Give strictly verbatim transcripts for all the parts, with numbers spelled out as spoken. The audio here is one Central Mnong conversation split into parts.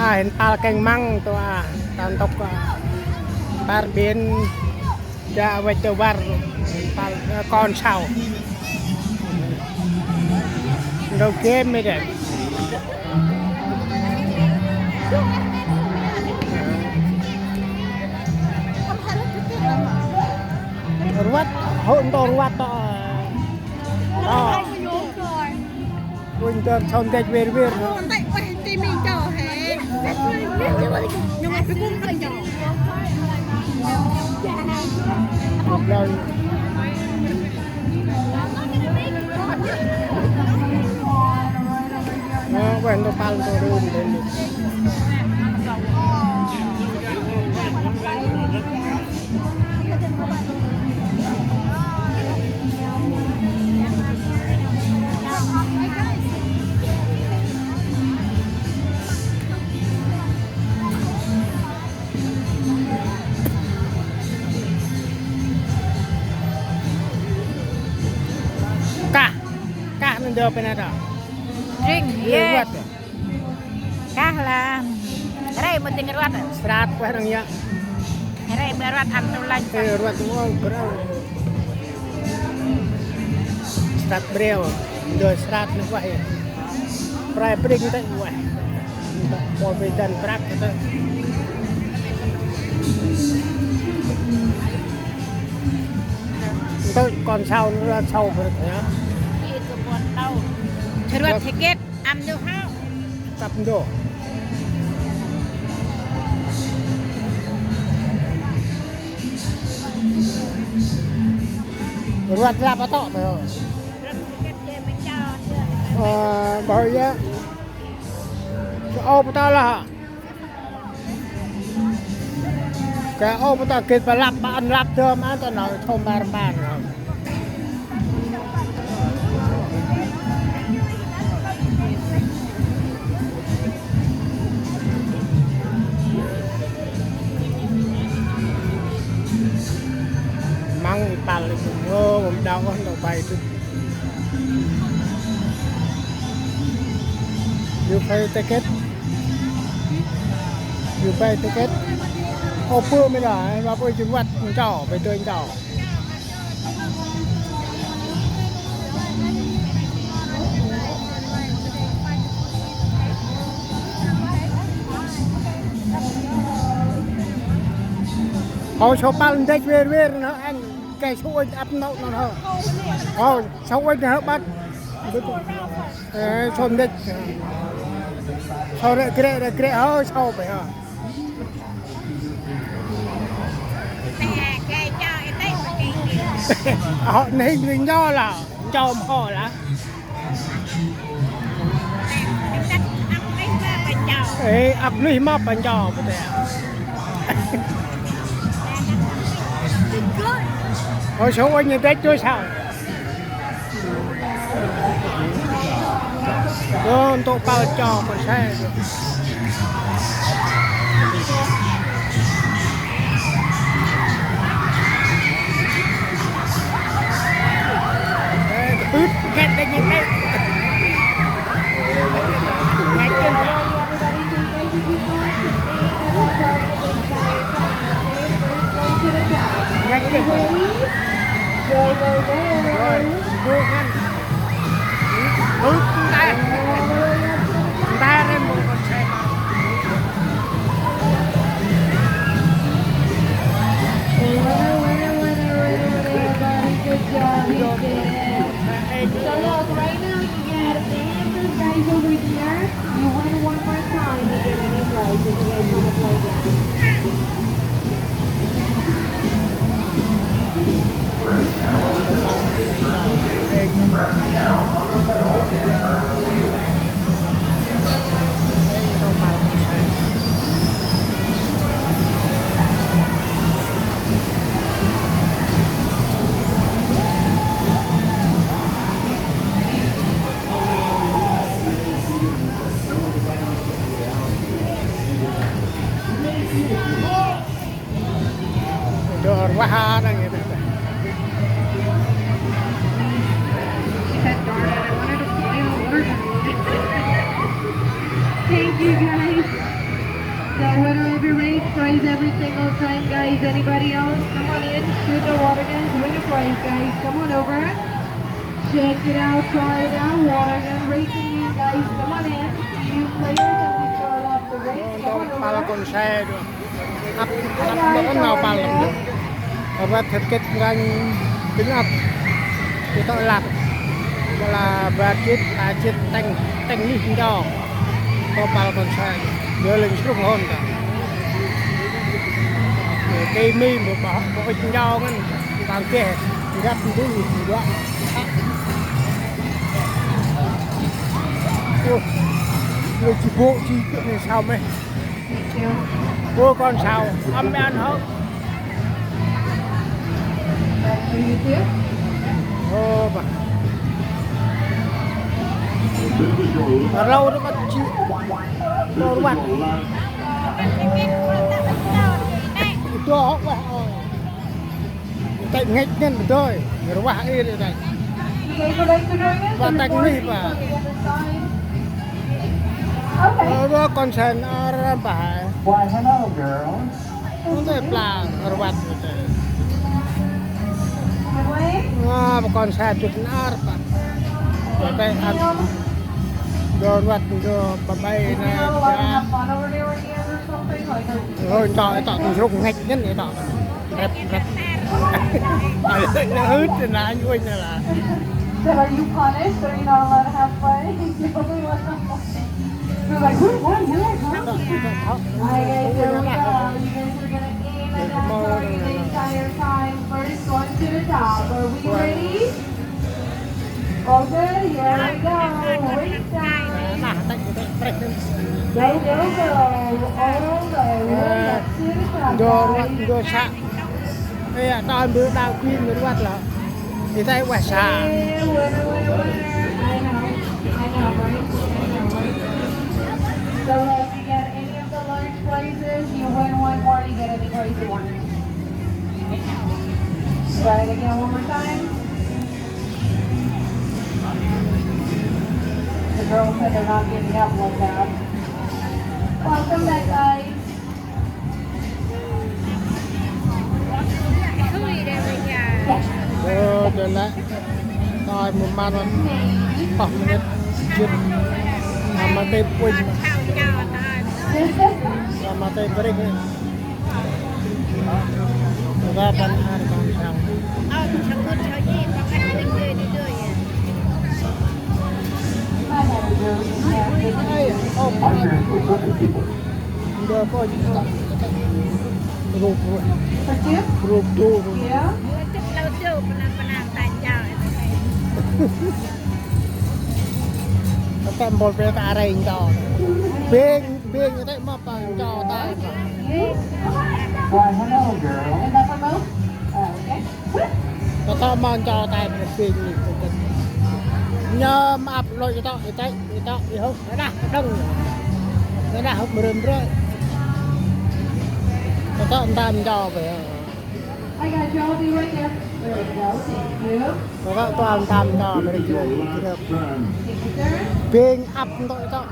A, hên păl kêng măng tơ a, ta ntŭk a, păr ƀiăn, da văch tơ văr, păl, ơ, kon sau. Ndơ game mê đê. Rvăt, hŏ ntô rvăt tơ. Ơ. Ui, ndơ sâu ndĕch vêr vêr. Ơ, ueh, ndơ păl ndơ rŭm ndơ. Kah, kah nê ndơ pê nê đŏ. Dring, yê. Kah lah. Rê mâu dâng rvăt. Srat ueh răng yă. Rê mâu rvăt ăn tơ lăch. Ê, rvăt mâu breo. Srat breo. Ndơ srat nê ueh yă. Prai pring tê ueh. Mâu pê dăn prăk tê. Ntŭk kon sau nê rvăt sau breo yă. Rvăt ticket. Ăn du hao. Tăp ndô. Rvăt lăp a tŏ mê hŏ. Ơ, ƀă yă. Ơ, pơ tơ lah. Kơ ôp ta gĭt ba lăp, ba ăn lăp dơm ăn ta nau thôm bar bar nau. Măng i păl i bŭm ơ, bŭm đau ôh, đau bay tŭ. You pay ticket? You pay ticket? Ơ, pơ mê đa, ma pơ jun văt, nchao, pê tơi nchao. Hŏ, sŏ păl ndĕch vêr vêr nơh, ăn. Kê sâu ŭch ăp nôk nơh hŏ. Hŏ, sâu ŭch nơh hŏ ƀăt. Ê, sâu ndĕch. Sâu rĕ krĕ, rĕ krĕ hŏ, sâu pê hŏ. Hŏ, nê hên ri ncho lah, ncho mhô lah. Ê, ăp nuih mâp pa ncho, bơ tê. Ôi, số anh nhật tết chưa sao? Ơ, ntŭk păl cho kon se. Ê, ưt, ghét đêng nhé. Ngại kinh. Ngại kinh. Rồi, buông ngăn. Ưt, ntai. Ntai rem buông kon se. Good job. So look, right now you get a hand prize over here. You win one more time, you get any prize if you guys wanna play again. Dor wah nang ito. Thank you, guys. Is every single time, guys. Anybody else? Come on in, shoot the water guns, win a prize, guys. Come on over. Check it out, try it out. Water gun racing, you guys. Come on in. New players, and we start off the race. Come on over. Pal kon se du. Ăp, ăp, ăp, nau pal kon se. Ăp, ăp, thât kĭt ngăn pin ăp. Ê tŏ lăp. Mâu lah bar jêt, ba jêt tĭng, tĭng nih ncho. Tŏ pal kon se. Yơ lĕng srŭng hŏn ta. Ê, kê mi mâu bah, mâu ŭch ncho ngăn. Păng kê, ngăp ndu, ngăp. Ôh, lĕ ji bôk ji kơ nê sao mê. Ô, kon sao, ăm ăn hŏ. Ô, bah. Rlau rau kăt ji. Rlau rau kăt. Ê, ê, ê, ê. Ê, ê, ê, ê. Tĕk ngêch ngăn dơi, rvah ê dơi. Ba tĕk nih ba. Ơ, ba kon sen ar ba. Why, hello, girls. Nê pla rvăt dơi. Ba kon sen dŭt nar ba. Ba tĕk ăn. Dơ rvăt dơ ba bay nê. Ôi, ê tŏ, ê tŏ, tŭ srŭk ngêch ngăn ê tŏ. Rep, rep. Ê, ê, ê, ê, nê, anh ơi, nê lah. So are you punished? Are you not allowed to have fun? You're like, "Woo, woo, woo, woo." All right, guys, here we go. You guys are gonna aim and that's how you the entire time. First one to the top. Are we ready? All good, here we go. Race time. Go, go, go. All the way up to the top, guys. Ê, tơm bơ đao kuin mơ rvăt lah. Ê, tay ueh sa. Ê, winner, winner, winner. I know, I know, right? I know, right? So, uh, if you get any of the large prizes, you win one more, you get any prize you want. Try it again one more time. The girls said they're not giving up like that. Welcome back, guys. Ơ, dơi lĕ. Tơi mâu măn măn. Pah minit jêt. Nama tê puin. Nama tê brik. Ba păn ar păn sang. Ê, ô, păn. Ndơ kônh. Rup, rup. Rup du, rup. Tăm bol pe ta reng to. Bêng, bêng, tê ma păng cho tay. Why, hello, girl. Is that for both? Oh, okay. Tơ tơ ma cho tay bêng ni. Nhơm ăp lôi cho tơ, ê tê, ê tê, ê hŭp, ê đah, đơng. Ê đah hŭp mrơm brơi. Tơ tơ ntăm cho bê. I got you. I'll be right there. There we go. Thank you. Tơ tơ ntăm cho bê. Take your turn. Bêng ăp ntơ tơ.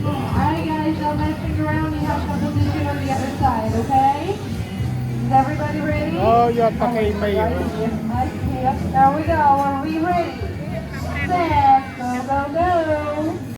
All right, guys, no messing around. We have competition on the other side, okay? Is everybody ready? Ơ, yơh, pakê mây. All right, here we go. Are we ready? Set, go, go, go.